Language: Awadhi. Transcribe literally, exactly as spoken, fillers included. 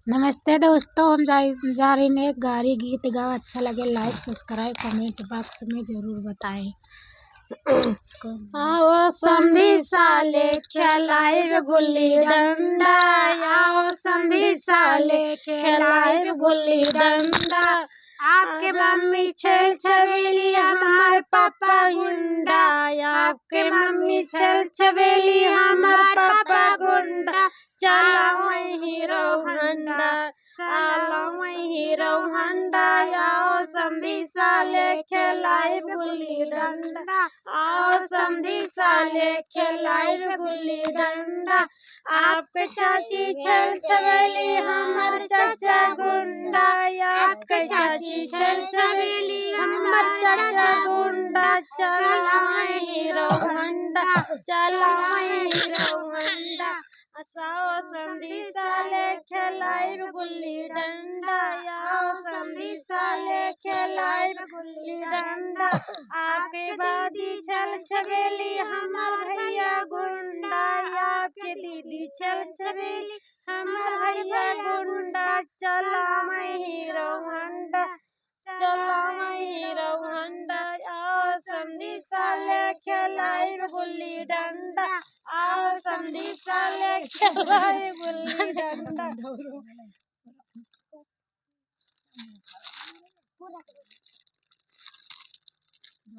नमस्ते दोस्तों, हम जा, जा रही हैं एक गारी गीत गाओ, अच्छा लगे like, subscribe, comment box में जरूर बताएं। आओ समधी साले खेलाइब गुल्ली डंडा, आओ समधी साले खेलाइब गुल्ली डंडा। आपके मम्मी छेल छबेली, हमार पापा गुंडा। आपके मम्मी छेल छबेली, हमार पापा गुंडा। चलावई हीरो हंडा, चलावई हीरो हंडा। आओ समधी साले खेलाइब गुल्ली डंडा, आओ समधी साले खेलाइब गुल्ली डंडा। आपके चाची छेल छबेली, हमर चाचा गुंडा। आपके चाची छेल छबेली, हमर चाचा गुंडा। चलावई हीरो हंडा, चलावई हीरो हंडा। असाओ समधी साले खेलाइब गुल्ली डंडा, आओ समधी साले खेलाइब गुल्ली डंडा। आपके दादी छेल छबेली, हमर भैया गुंडा। आपके दीदी छेल छबेली, हमर भैया गुंडा। चलावई हीरो हंडा, चलावई हीरो हंडा। आओ समधी साले खेलाइब गुल्ली डंडा, आओ समधी साले खेलाइब गुल्ली डंडा।